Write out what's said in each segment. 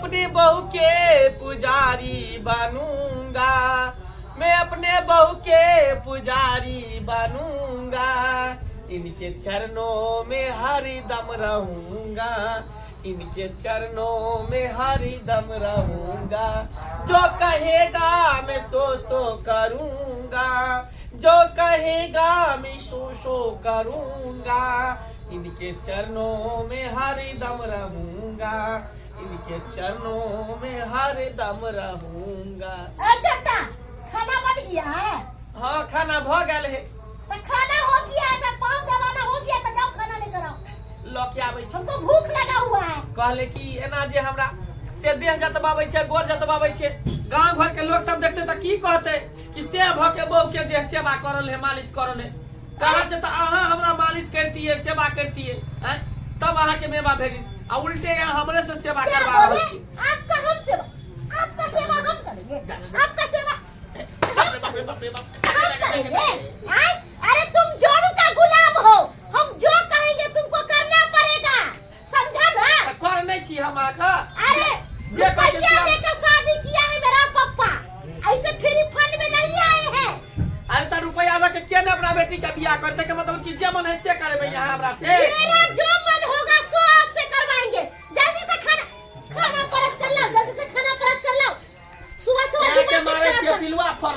अपनी बहू के पुजारी बनूंगा, मैं अपने बहू के पुजारी बनूंगा, इनके चरणों में हर दम रहूंगा, इनके चरणों में हर दम रहूंगा, जो कहेगा मैं सो सो करूंगा, जो कहेगा मैं सो सो करूंगा, इनके चरणों में हर दम रहूंगा, इनके चरणों में हर दम रहूंगा। ए चट्टा, खाना बन गया है? हाँ, खाना भ गेल है। तो खाना हो गया है तो पाँव दबाना हो गया तो जाओ खाना लेकर आओ। लऽ के आबै छी। हमको भूख लगा हुआ है। कहले कि एना जे हमरा से देह जतबाबै छै, गोर जतबाबै छै, गाँव घर के लोग सब देखते तऽ की कहते कि से भऽ के बहू के देह सेवा करल है, मालिश करल है। कहाँ से तऽ अहाँ हमरा मालिश करतिए, सेवा करतिए हैं, तब अहाँ के मेवा भेटी, आ उल्टे यहाँ हमरे से सेवा क्या करवा रहल बोले? छी। आपका हम सेवा, आपका सेवा हम करेंगे, आपका सेवा बाप रे बाप रे बाप रे बाप। हम करेंगे। आय? अरे तुम जोड़ू का गुलाम हो, हम जो कहेंगे तुमको करना पड़ेगा, समझा ना? तऽ कर नहि छी हम अहाँके। अरे जे कहै छै रुपया से हम- देकर शादी किया है मेरा पप्पा, ऐसे फ्री फंड में नहीं आए हैं। अरे तऽ रुपया दऽ के के ने अपना बेटी के बियाह करते के मतलब कि जे मन है से करेबै यहाँ हमरा से। मेरा जो मन होगा सो आपसे करवाएंगे। जल्दी से खाना खाना परस कर लाओ, जल्दी से खाना परस कर लाओ। सुबह सुबह सएह के दिमाग मारै खराब छियै। कर- पिलुआ फर,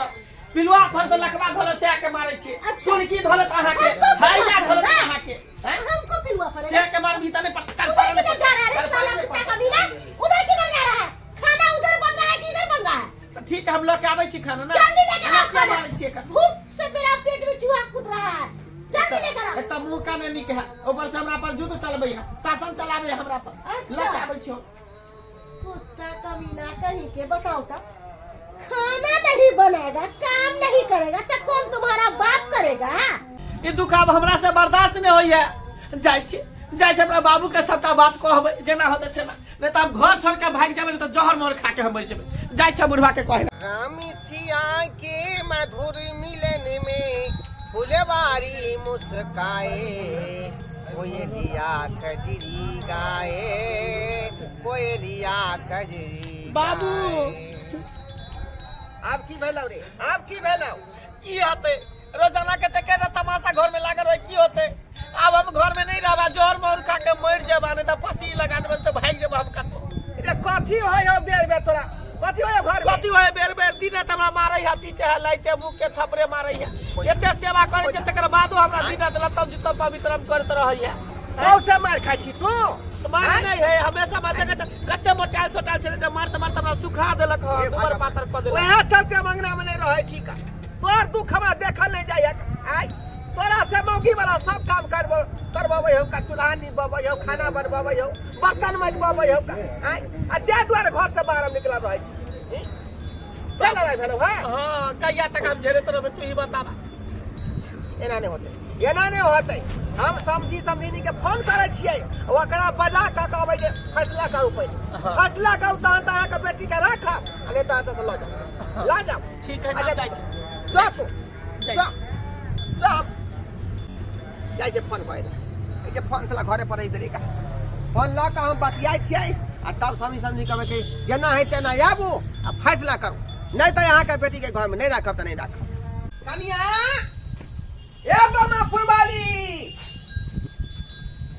पिलुआ फर तऽ लकवा धोलत, सएह के मारै छियै। अच्छा। चुनकी धोलत अहाँके, हमको पिलुआ हैया धोलत फरेगा। अहाँके हैं? हमको पिलुआ पड़ेगा। सएह के मारबी तऽ नहि पटकल। उधर किधर जा रहा है रे साला कुत्ता का मीना? उधर किधर जा रहा है? खाना उधर बन रहा है कि इधर बन रहा है? तऽ ठीक है, हम लऽ के आबै छी खाना ना। जल्दी लेकर एना आओ किया खाना। मारै छियै एखन? भूख से मेरा पेट में चूहा कूद रहा है, जल्दी लेकर आओ। एक तऽ मुँह कान नहि नीक है, ऊपर से हमरा पर जुद्ध चलबै है, शासन चलाबै है हमरा पर। अच्छा। लऽ के आबै छी हम। कुत्ता कमीना कहीं के, बताओ तो, खाना नहीं बनाएगा, काम नहीं करेगा तो कौन तुम्हारा बाप करेगा? ई दुख आब हमरा से बर्दाश्त नहि होइए। जाइ छी, जाइ छी, अपना बाबू के सबटा बात कहबै, जेना होतै तेना, नहि तऽ हम घर छोड़ के भागि जेबै, नहि तऽ जहर मोहर खा के हम मरि जेबै। जाइ छी बुढ़वा के कहै। राम सिया के मधुर मिलन में फुलवारी मुस्काए, कोयलिया कजरी गाए, कोयलिया कजरी बाबू। गाए। आब की भेलौ रे? आब की भेलौ? की होतै, रोजाना के तऽ केना तमाशा घर में लागल रहै। की होतै, आब हम घर में नहीं रहबा, जहर मोहर खा के मरि जेबा, नहीं तऽ फांसी लगा देबै, तऽ भागि जेबा हम कतौ। रे कथी होइ हौ बेर बेर तोरा? कथी होइ हौ घर में? कथी होय बेर बेर? दिन राति हमरा मारै है, पीटे है, लाइते मुँह के थपड़े मारै है। एते सेवा करै छै तकर बादो हमरा दिन राति लत्तम जुत्तम पवित्रम करैत रहै है। कौ से मार खाइ छी तू? मार आँय? नहीं है, हमेशा मार। देखै छै कते मोटायल सोटायल छलै तऽ मारते मारते हमरा सुखा देलक हँ, हे दुबर भगवान। पातर कऽ देलक। वएह चलते हम अंगना में नहीं रहै छी का। तोहर दुख हमरा देखल नहीं जाइए। आय तोरा से मौगी वाला सब काम करबो करबबै हौ का? चूल्हा निपबै हौ, खाना बनबबै हौ, बर्तन मजबबै हौ का? आय आ जे दुआरे घर से बाहर हम निकलल रहै छी ई? क्या लड़ाई भेलौ है? हाँ, कहिया तक हम झेलैत रहबै, तू ही बताबा। एना नहि होतै, एना नहि होतै। हम समझी समझिनी के फोन करै छियै, ओकरा बजा कऽ कहबै जे फैसला करू पहिले। हाँ। फैसला करू तहन तऽ अहाँके बेटी के राखब आ नहि तऽ एतऽ से लऽ जाउ, लऽ जाउ। ठीक है। अच्छा, जाइ छी। जा तू। जाइ। जा जा, जाइ छै फोन करै लए। ई जे फोन छला घरे पर रहि देली का। फोन लऽ कऽ हम बतियाइ छियै आ तब समझी समझी कहबै कि जेना है तेना आबू आ फैसला करू, नहि तऽ अहाँके बेटीके घरमे नहि राखब तऽ नहि राखब। कनिया, ए बामा फुलवाली,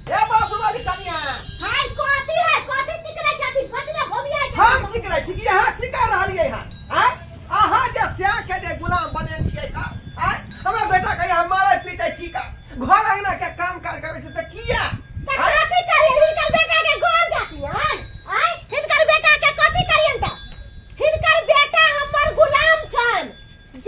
ए बामा फुलवाली कनिया। हाय, कथी है? कथी चिकरै छथिन? कथी ला घोमिया छथिन? हम चिकरै छी कि अहाँ चिकर रहलियै हँ? आँय, अहाँ जे स्या के जे गुलाम बनेल छियै का? आँय, हमरा बेटा के यहाँ मारै पीटै छी का, घर अंगना के काम काज करै छी से किया? तऽ आँय? कथी करियन? हिनकर बेटा के गोर जातियन? आँय, हिनकर बेटा के कथी करियन? तऽ हिनकर बेटा हमर गुलाम छन,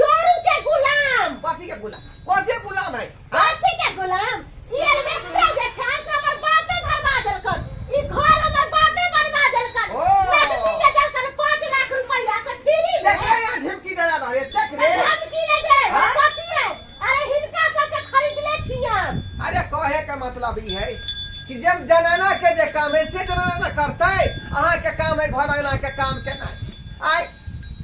जोरू के गुलाम। कथी के गुलाम? कथी के गुलाम है? आँय? कथी के गुलाम? ई एल्वेस्टर जे छन से हमर बापे भरवा देलकन, ई घर हमर बापे बनवा देलकन। ओ। नगदी के देलकन 5 लाख रुपया से फ्री में। देख रे, यहाँ झिमकी दया रहे, देख रे। धमकी नहीं दे रहे। हाँ? कथी है? अरे हिनका सबके खरीदले छियन। अरे कहे के मतलब ई है कि जब जनाना के जे काम है से जनाना ना करतै। अहाँ के काम है घर अंगना के काम केनाइ, आय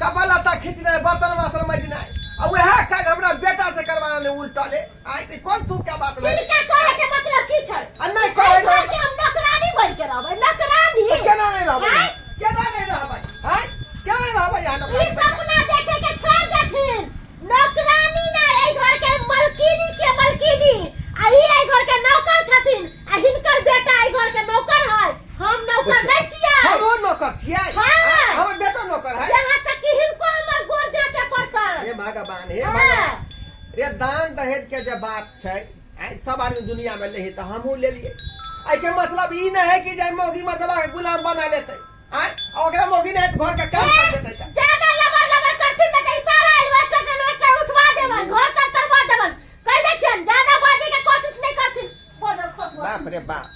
कपड़ा लत्ता खींचनाइ, बर्तन वासन मजनाइ, आ वएह काज हमरा बेटा से करवाना ले उल्टले। आय तऽ कोन तू के बात भेलै? हिनका कहे के मतलब की छै? आ नहि कहे एहि घर के हम नौकरानी बन के रहबै, नौकरानी। तऽ केना नहि रहबै? आँय? केना बात छै। आइ सब आदमी दुनिया में ले तऽ हमहूँ लेलियै। एहिके मतलब ई नहि है कि जे मौगी मर्दबा के गुलाम बना लेतै। आइ आ ओकरा मौगी नहि है तऽ घर के काम कर देतै तऽ। ज्यादा लबर लबर करथिन न तऽ सारा एल्वेस्टर टेल्वेस्टर उठवा देबन, घर तर तरवा देबन। कहि दै छियनि, ज्यादा बाजै के कोशिश नहि करथिन। बजर खोसवा। बाप रे बाप,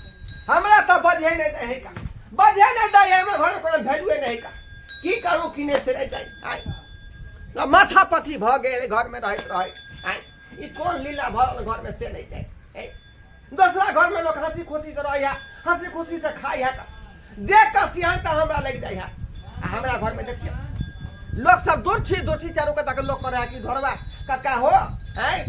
हमरा तऽ बजहे नहि दै है का, बजहे नहि दै है। हमरा घर में कोनो वैल्यूए नहीं का, की करू की नहि से नहि जाय। आइ ल माथा पथी भऽ गेल घर में रहैत रहैत। आइ ई कोन लीला भऽ रहल घर में से नहि जाय। दोसरा घर में लोग हंसी खुशी से रहै है, हंसी खुशी से खाइ है, तऽ देख कऽ सिहन्ता हमरा लागि जाइ है। आ हमरा घर में देखियौ लोग सब दूर छी दूर छी चारू कात के लोग करै है कि घरवा कक्का हो आँय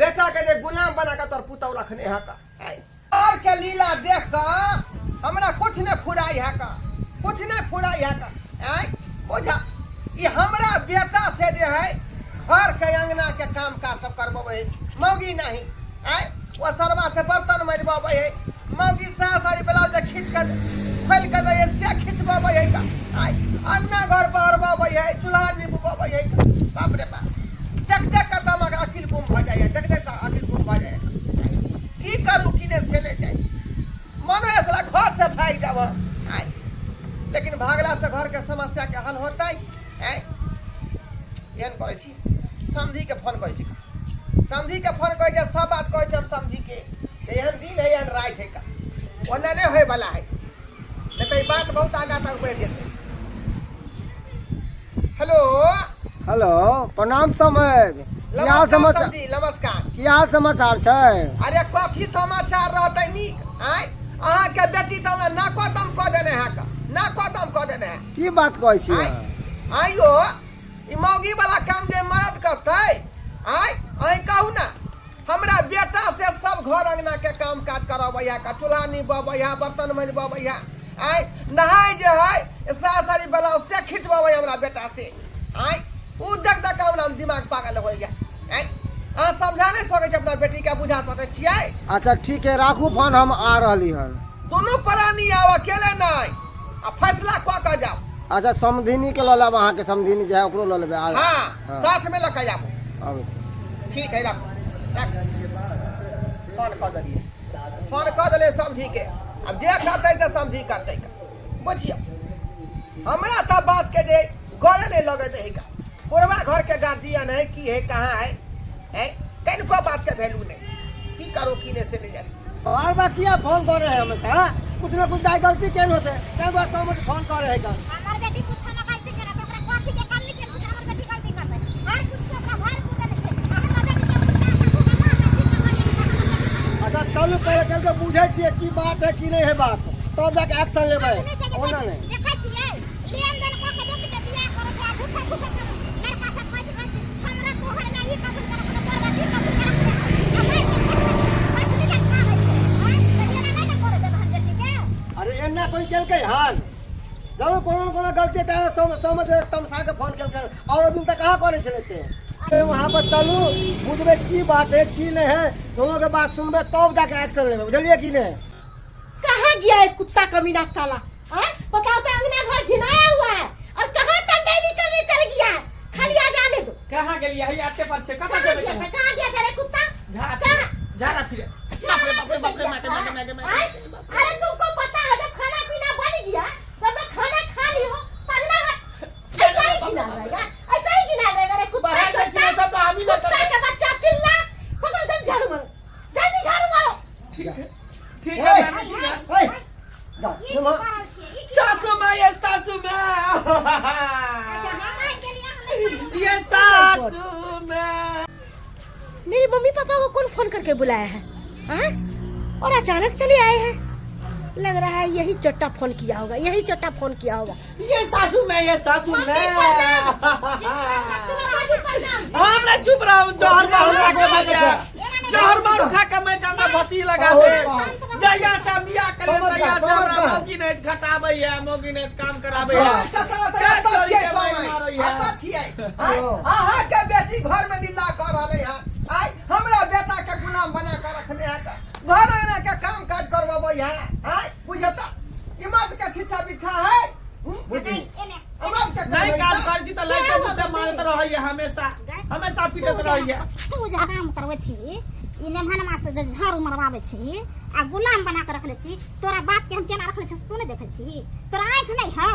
बेटा के जे गुलाम बना कऽ तोर पुतहु रखने है का। आँय और के लीला देख कऽ हमरा कुछ नहि फुराइ है का, कुछ नहि फुराइ है का। आँय बुझा ई हमरा बेटा से जे है घर के अंगना के काम काज सब करबबै है, मौगी नहीं। आँय ओ सरवा से बर्तन मजबबै है, मौगी साया साड़ी ब्लाउज खींच कऽ खोलि कऽ दै है से खिंचबबै है का। आँय अंगना घर बहरबबै है, चूल्हा निपबबै है। बाप रे बाप, देख देख कऽ तऽ हमर अकिल गुम भऽ जाइए, देख देख कऽ अकिल गुम भऽ जाइए। की करू की नहि से नहि जाइ, मन होइए साला घर से भागि जाब। आँय लेकिन भागला से घर के समस्या के हल होतै? आँय एहन करै छी, समधी के फोन करै छी, समधी के फोन करै छी, सब बात कहै छी हम समधी के जे एहन दिन है एहन राति है का, ओना नहि होइवला है, नहि तऽ ई बात बहुत आगाँ तक बढ़ि जेतै। हेलो। हेलो, प्रणाम समझ। की हाल नमस्कार समाचार? समधी, नमस्कार। की हाल समाचार छै? अरे कथी समाचार रहतै नीक? आँय अहाँके बेटी तऽ हमरा नाको दम कऽ देने है का, नाको दम कऽ देने है। की बात कहै छी? आँय आइयो ई मौगी वाला काम जे मरद करतै? आँय अहीं कहू ना, हमरा बेटा से सब घर अंगना के काम काज करबै है का, चूल्हा निपबै है, बर्तन मजबबै है, आँय नहाय जे है साया साड़ी ब्लाउज से खिंचबबै हमरा बेटा से। आँय उ देख देख के हमरा दिमाग पागल हो गया। आँय अहाँ समझा नहि सकै छी, अपना बेटी के बुझा सकै छियै? अच्छा ठीक है, राखू फोन, हम आ रहली हन। दुनू प्राणी आउ, अकेले नहि, आ फैसला कऽ के जाउ। अच्छा समधिनी के लऽ लेब, अहाँके समधिनी जे है ओकरो लऽ लेबै। हाँ, हाँ। साथ में लऽ के आबू। आबै छी। ठीक है, राखू राख। फोन कऽ देलियै, फोन कऽ देलियै समधी के। आब जे करतै से समधी करतै। बुझियौ हमरा तऽ बात के जे गरे नहि लगैत है का, पुरबा घर के गार्जियन है की है कहाँ है, है कनिको बात के वैल्यू नहीं, की करू की नहीं से नहीं जानी। बार बार किया फोन कर रहे हैं हमें? हाँ कुछ ना कुछ दाई गलती केन होते, तै दुआरे समझ फोन कर रहे हैं का। हमर बेटी कुछ ना गलती केलक, ओकरा कथी के कमी केलक जे हमर बेटी गलती करतै? हर कुछ से ओकरा भरपूर देने छै। आ हमर बेटी के उल्टा सासु के माँ के ठीक करियै तऽ हमर बेटी। अच्छा चलू पहले चल के बुझै छियै की बात है की नहीं है बात, तब जाके एक्शन लेबै। ओना नहि। देखै छियै लेनदेन कऽ के बेटी के बियाह करै छै आ झूठा झूठा के लड़का सब कहैत रहै छै हमरा तोहर माय ई कबूल करत हमरा तोहर बाप ई कबूल करत आ माय के फसली लटका दै छै। आँय तऽ एना नहि ने करै देब हम बेटी के। अरे एना कोई केलकै हन? जरूर कोनो न कोनो गलती तऽ समझ तमसा के फोन केलकै, और दिन तक कहाँ करै छलै ते। अरे वहाँ पर चलू, बुझबै की बात है की नहीं है, दोनों के बात सुनबै तब जाके एक्शन लेबै, बुझलियै की नहीं? कहाँ गया है कुत्ता कमीना साला? हाँ बताओ तो, अंगना घर घिनाया हुआ है और कहाँ टंडेली करने चल गया है? खाली आ जाने दो। कहाँ गेलियै? हैया एते पर छै, कतऽ कहाँ जेबै? गया था, कहाँ गया था रे कुत्ता? झाड़ा कहाँ? झाड़ा फिरे। बाप रे बाप रे बाप रे, माटे माटे माटे माटे। आय? अरे तुमको पता है जब खाना पीना बन गया, जब मैं खाना खा ली हूँ, पगला ऐसा ही गिना रहेगा, ऐसा ही गिना रहेगा रे कुत्ता। बाहर जाइ छियै सबटा हमही ने कुत्ता करबै। के बच्चा पिल्ला, पकड़, जल्दी झाड़ू मारो, जल्दी झाड़ू मारो। ठीक है ठीक है, ओए, मामी जी। ओए, जा, निमा। सासू माँ, ये सासू माँ, ये सासू माँ। मेरे मम्मी पापा को कौन फोन करके बुलाया है? हाँ? और अचानक चले आए हैं, लग रहा है यही चट्टा फोन किया होगा, यही चट्टा फोन किया होगा। ये सासू माँ, ये सासू माँ। प्रणाम। हमरा चुप रहो, जहर मार खा के मर जा, जहर मार खा के मर जाता, भसी लगा दे। जहिया से हम बियाह करे समझ जा, तहिया से समझ हमरा जा। मौगी नहीं घटाबै है, मौगी नहीं काम कराबै है। समझ कतऽ तऽ चारि एतऽ चोरी छियै के मारि समय, मारै है। एतऽ छियै। आँय, अहाँके बेटी घर में लीला कऽ रहलै हँ। आँय हमरा बेटा के गुलाम बना कऽ रखने है, घर आना के काम काज करबबै है। आँय बुझियौ तऽ ई मर्द के छिछा बिछा है। बुझी। मर्द के नहीं काम काम है। करै छी तऽ लाइटे मुद्दे मारैत रहैया हमेशा। हमेशा पीटैत रहैया। तू जे काम करबै छी, ई नेमहनमा से जे झाड़ू मरवाबै छी आ गुलाम बना के रखले छी, तोरा बाप के हम केना रखले छी तू नहीं देखै छी? तोरा आँखि नहीं हौ?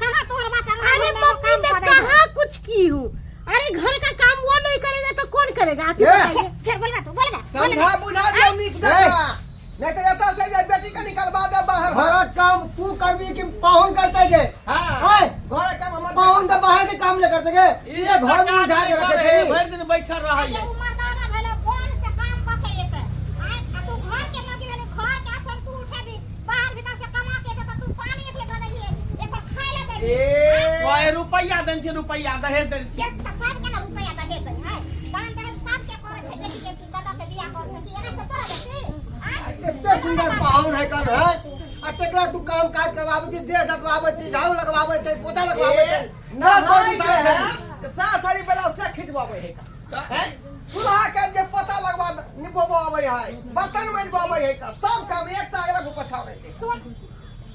कहाँ तोहर बाप अंगना अरे घर में मम्मी, काम मैं कऽ दै हौ? कहाँ कुछ की हूँ। अरे घर का काम वो नहीं करेगा तो कौन करेगा? आप ही ए! बताइए। फेर बोलबे, तू बोलबे। समझा बुझा दियौ नीक जकाँ, नहीं तो एतऽ से जे बेटी के निकलवा दे बाहर। घरक काम तू करबी कि पाहुन करते गे? हाँ। आय, घरक काम हमर पाहुन तऽ बाहर के काम नहीं करते गे। ई ई घर में उठा के रखे छै। भरि दिन बैठल रहैया। ओ मर्दाना भेलै बोन से काम कऽ के एतै। आँय, आ तू घर के मौगी भेलै, घर के आसन तू उठेबी, बाहर भीतर से कमा के एतै तऽ तू पानी एक लोटा देबही, एकर खाय लए देबही? ए ओए रुपैआ देन छी, रुपैआ दहेज देन छी। के तऽ सबके ने रुपैआ दहेज दै है, दान दहेज सबके करै छै, बेटी के दादा के बियाह करै छै कि एना के तोरा बेटी? आँय? एते सुंदर पाहुन है कन है आ तेकरा तू काम काज करवाबै छी, देह डटवाबै छी, झाड़ू लगवाबै छै, पोछा लगवाबै छै ना नहाय कोई के सारा है तऽ सास हरी बेला से खिचवाबै है का हैं, चूल्हा के जे पोता लगवा निपवाबै है, बर्तन मजबाबै है का, सब काम एकटा अगला को पछाबै है। सुन,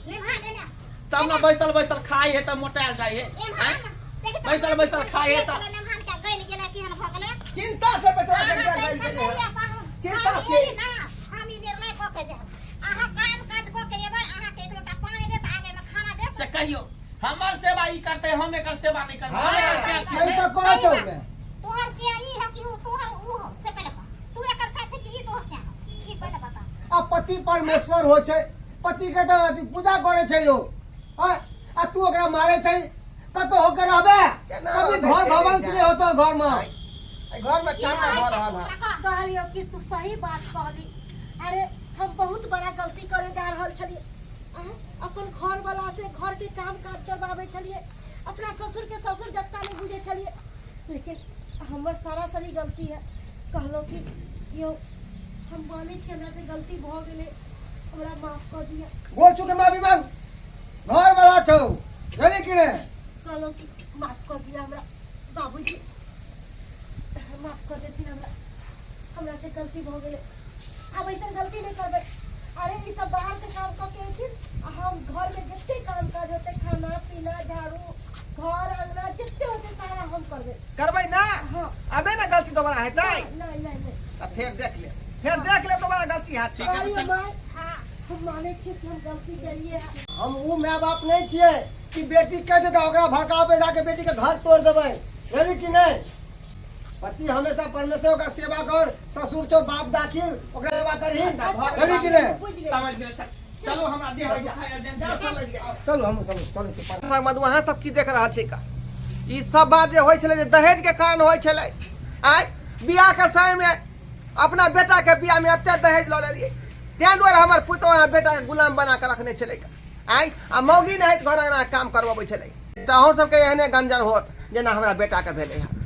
निभा देना। तब ने बैसल बैसल खाइ है तऽ मोटायल जाइ है। एम्हर आँय? देखी तऽ बैसल बैसल खाइ है तऽ नेमहान के गलि गेलै, केहन भऽ गेलै। चिंता से बेचारा के अहाँ गल टेंशन गेलै नहि है। लिअ पाहुन। चिंता हम से। एली ना, हम ई निर्णय कऽ के जायब। अहाँ काम काज कऽ के एबै, अहाँके एक लोटा पानि देत, आगेमे खाना देत। से कहियो हमर सेवा ई करतै, हम एकर सेवा नहि करबै? हाँ, हम एकर से छी। सही तऽ कहै छौ बे। तोहर से ई है कि उ तोहर उ हो, से पहिले कह। तू एकर से छै कि ई तोहर से हो? ई पहिले बता। आ पति परमेश्वर होइ छै, पति के तऽ अथी पूजा करै छै लोक। आँय, आ तू ओकरा मारै छै, कतौ होके रहबे? केना कभी रहबै घर से भवन नहि से नहि होतो घर में। एहि घर में की ठंडा कहै भऽ छै रहल तू है। ओकरा कह। कहलियो कि तू सही बात कहली। अरे हम बहुत बड़ा गलती करे जा रहल छलिए। आँय, अपन घर वाला से घर के काम काज करवाबै छलिए, अपना ससुर के ससुर जत्ता नहीं बुझे छलिए, लेकिन हमर सारा सरी गलती है। कहलहुँ कि यौ, हम मानै छी हमरा से गलती भऽ गेलै, हमरा माफ कऽ दिअ। गोर छू के माफी मांग, घर वाला छौ, बुझली कि नहि? कहलहुँ कि माफ कऽ दिअ हमरा बाबूजी, माफ कऽ देथिन हमरा, हमरा से गलती भऽ गेलै, आब ऐसन गलती नहि करबै। अरे ई सब बाहर से काम कऽ के अयथिन आ हम घर में जते काम काज होतै, खाना पीना, झाड़ू, घर अंगना जते होतै, सारा हम करबै। करबै ना? हाँ। आब नहि ने गलती दोबारा हेतै? नहीं नहीं नहीं। तऽ फेर देख ले, फेर देख ले, दोबारा गलती हैत। ठीक है, कहलियै चल। माय, हाँ। हम मानै छियै कि हम गलती केलियै। हम ऊ माय बाप नहि छियै कि बेटी कहि देतै ओकरा भड़कावे जाके बेटी के घर तोड़ देबै, बुझली कि नहि? पति हमेशा परमेश्वर ओकरा सेवा कर, ससुर छौ बाप दाखिल, ओकरा सेवा करही, बुझली कि नहि? बुझि गेलियै। समझ गेलै। चल, चलू, हमरा देह दुखाइया, जानि जा, समझ गेल। चलू, हम सब चलै छी। मधु, अहाँ सब की देख रहल छी का? ई सब बात जे होइ छलै जे दहेज के कारण होइ छलै। आइ बियाह के समय में अपना बेटा के बियाह में एते दहेज लऽ लेलियै, ताहि दुआरे हमर पुतोह अहाँ बेटा के गुलाम बना के रखने छलै। आइ आ मौगी नहि घर अंगना काम करबबै छलै, तऽ अहूँ सबके एहने गंजन होत जेना हमरा बेटा के भेलै हँ।